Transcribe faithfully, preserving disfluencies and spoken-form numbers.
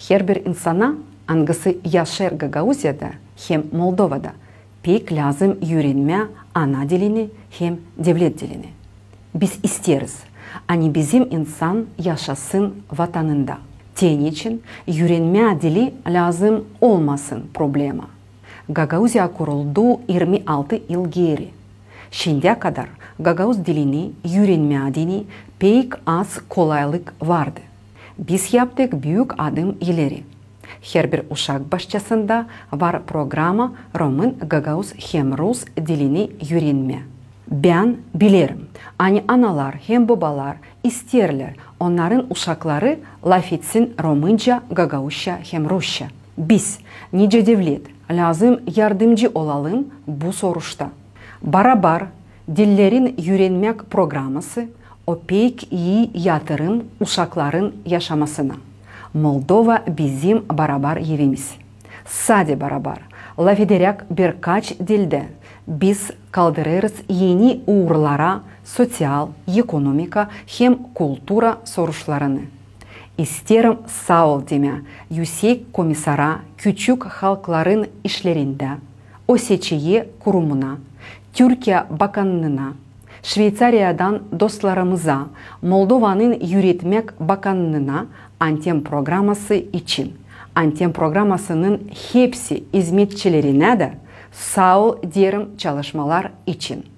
Herbir insana, angısı yaşêêr Gagauziyada hem Moldovada, pek lääzım üürenmää ana dilini hem devlet dilini. Biz isteeriz, ani bizim insan yaşasın vatanında. Te neçin üürenmää dili lääzım olmasın problema. Gagauziya kuruldu irmi altı yıl geeri. Şindiyä kadar gagauz dilini üürenmää deyni pek az kolaylık vardı. Biz yaptık büük adım ileri. Herbir uşak başçasında var programa romın, gagauz hem rus dilini üürenmää. Bän bilerim, ani analar hem bobalar isteerlär, onnarın uşakları lafetsin romınca, gagauzça hem rusça. Biz, nicä devlet, lääzım yardımcı olalım bu soruşta. Barabar dillerin üürenmäk programası, o pek ii yatırım uşakların yaşamasına. Moldova bizim barabar evimiz. Sade barabar, lafederäk birkaç dildä, biz kaldırêrız eni uurlara soţial, ekonomika hem kultura soruşlarını. İsteerim saa ol demää Üüsek komissara küçük halkların işlerindä, OSÇE kurumuna, Türkiya bakannına, Şveyţariyadan dostlarımıza, Moldovanın üüretmäk bakannına Anten programası için, Anten programasının hepsi izmetçilerinä dä saa ol deerim çalışmalar için.